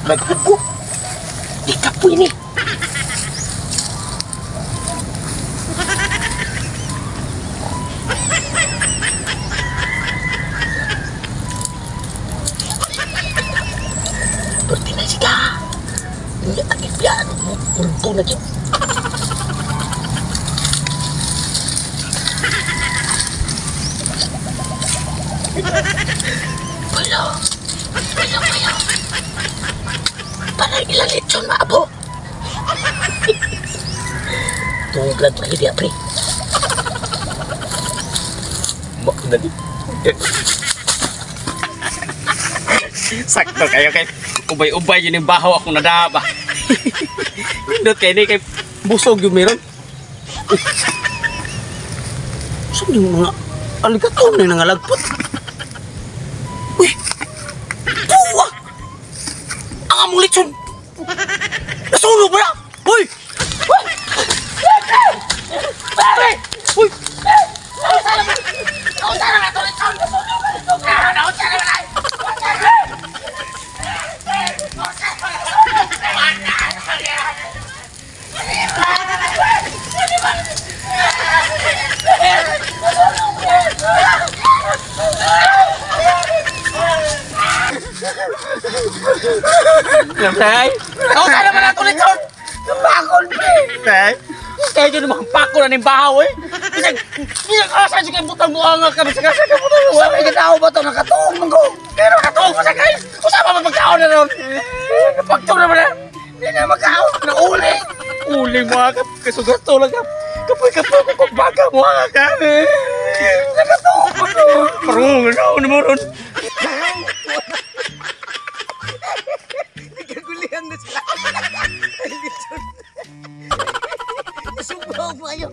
Naghugo. Di kapoy ni. Perti na siya. Hindi ang ibiyaan mo. Purto na siya. Wala. Wala kayo. Parang ilang lechon maabo. Tuglag lagi dia, pre. Makna di. Sakto kayo kay ubay-ubay yun yung bahaw akong nadaba. Nindot kay ni kay busog yung meron. Saan yung mga aligator na nangalagpot? Uy! Buwa! Ang among lechon! Nasunog ba na? Uy! Uy! Uy! Uy! Nay! Ako sana ba na ito lechon? Bakol, pre! Nay! Kaya dyan naman pako na ng bahaw eh! Bisag, bisag asa siya kay butang buanga ka, bisag asa ka butang buanga. Sabi ka tao ba ito? Nakatuong man ko! Pero nakatuong pa sa kay! Usama man magkaon na ron! Napagtong naman na! Hindi na magkaon! Nauli! Uli mo ka, kasugato lang ka. Kapoy-kapoy ko kung baga mo ka. Nakatuong pa ko! Parang ano na mo ron. Nagkagulihan na sila. Ay, lechon. Nasubaw mo ayo.